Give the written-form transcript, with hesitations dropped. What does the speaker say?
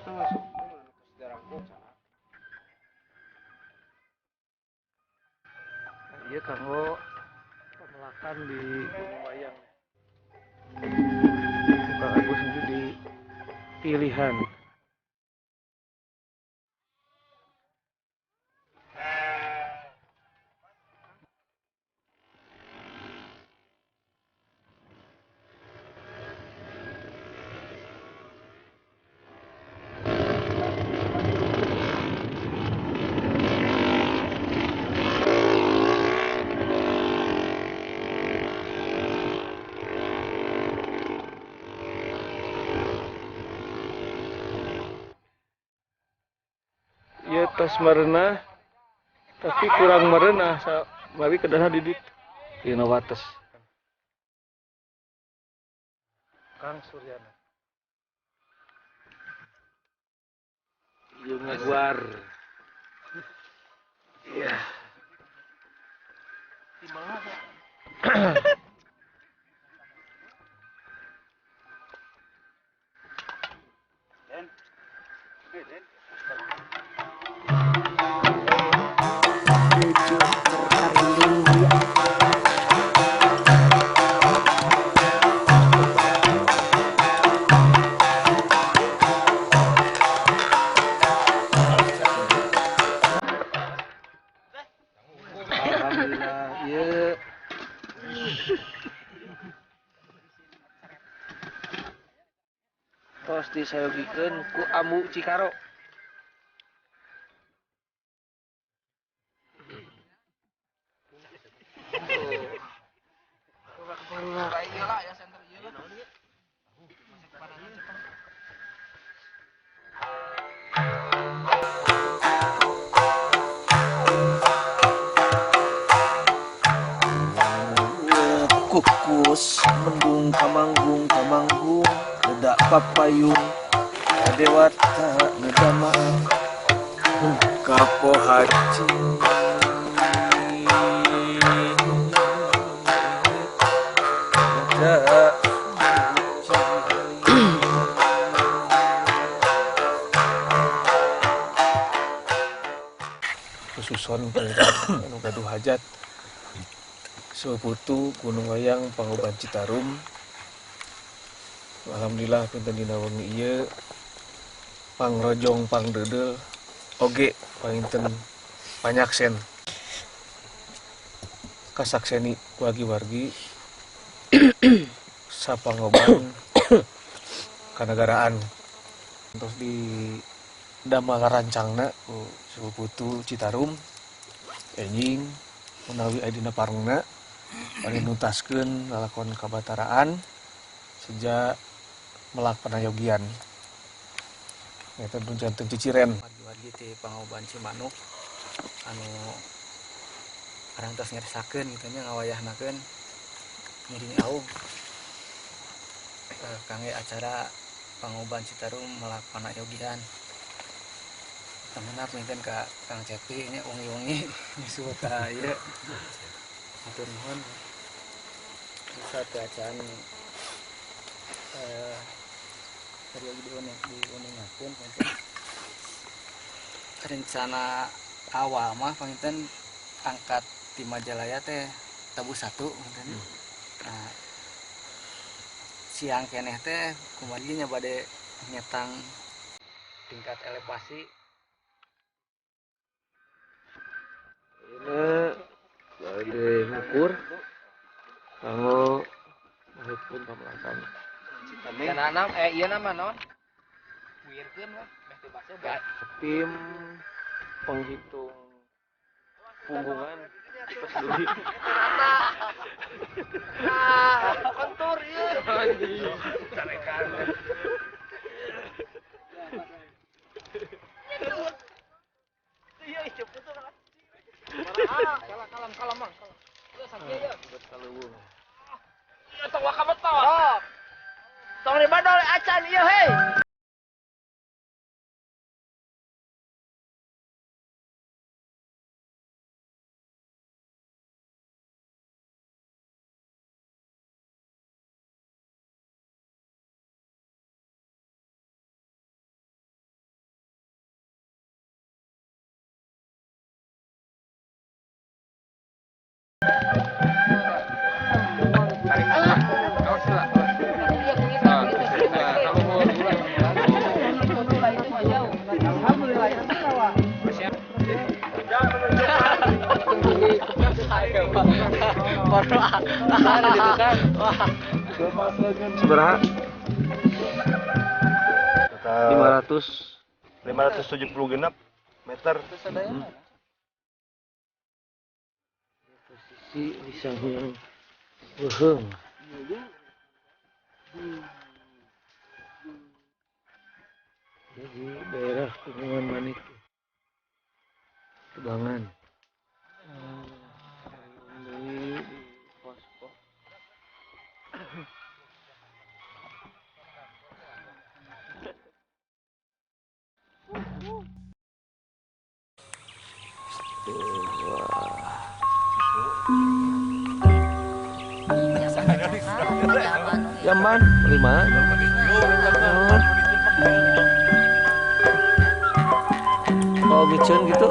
Masuk darangkung. Iya kanggo pemelakan di Gunung Wayang. Kang Agus itu di pilihan. Ya tos merenah, tapi kurang merenah, mari kedana didit dina wates. Kang Suryana. Ieu ngaguar. Iya. Alhamdulillah, iya. Tos disayogikeun ku Ambu Cikaro. Kukus mendung kamanggung kamanggung ledak papayung dewata nedama kapo haji khususon anu gaduh hajat Seputu Gunung Wayang Pangoban Citarum. Alhamdulillah pinten dina wengi ieu pangrojong pangdeudeuh oge panginten panyaksen kasakseni wargi-wargi sapangoban kanagaraan. Terus di damel rancangna ku Seputu Citarum enjing menawi aya dina parengna bari nuntaskeun lalakon kabataraan sejak melak panayogian eta janten ciciren wargi-wargi ti Pangoban Cimanuk anu parantos ngersakeun kitu nya ngawayahnakeun ngiring aum kangge acara Pangoban Citarum melak panayogian. Temenan minten ka Kang Cepi nya wengi-wengi nyusul ka ieu. Hatur nuhun. Bisa teu acan tadi lagi diuningakeun panginten. Rencana awal mah panginten angkat di Majalaya teh tabuh satu panginten. Nah, siang keneh teh kumargi nya bade nyetang tingkat elevasi. Ini bade ngukur kanggo ngahipkeun pamelakan. Tanam ieu nama naon? Buirkeun lah, meh teu basa. Tim penghitung punggungan pas dulu. Kontur ieu. Carekan. Iya, cepet tuh. Kalam kalam mang. Ieu sakieu ieu. Ieu tong wakabetot. Tong dibadol acan ieu hei. Ada di tukang. Seberapa? Total 500. 570 genap meter. Posisi di Sanghyang Beuheung. Di daerah Gunungan Manik, Tebangan. Di posko. Jamban 5. Kalau micin gitu.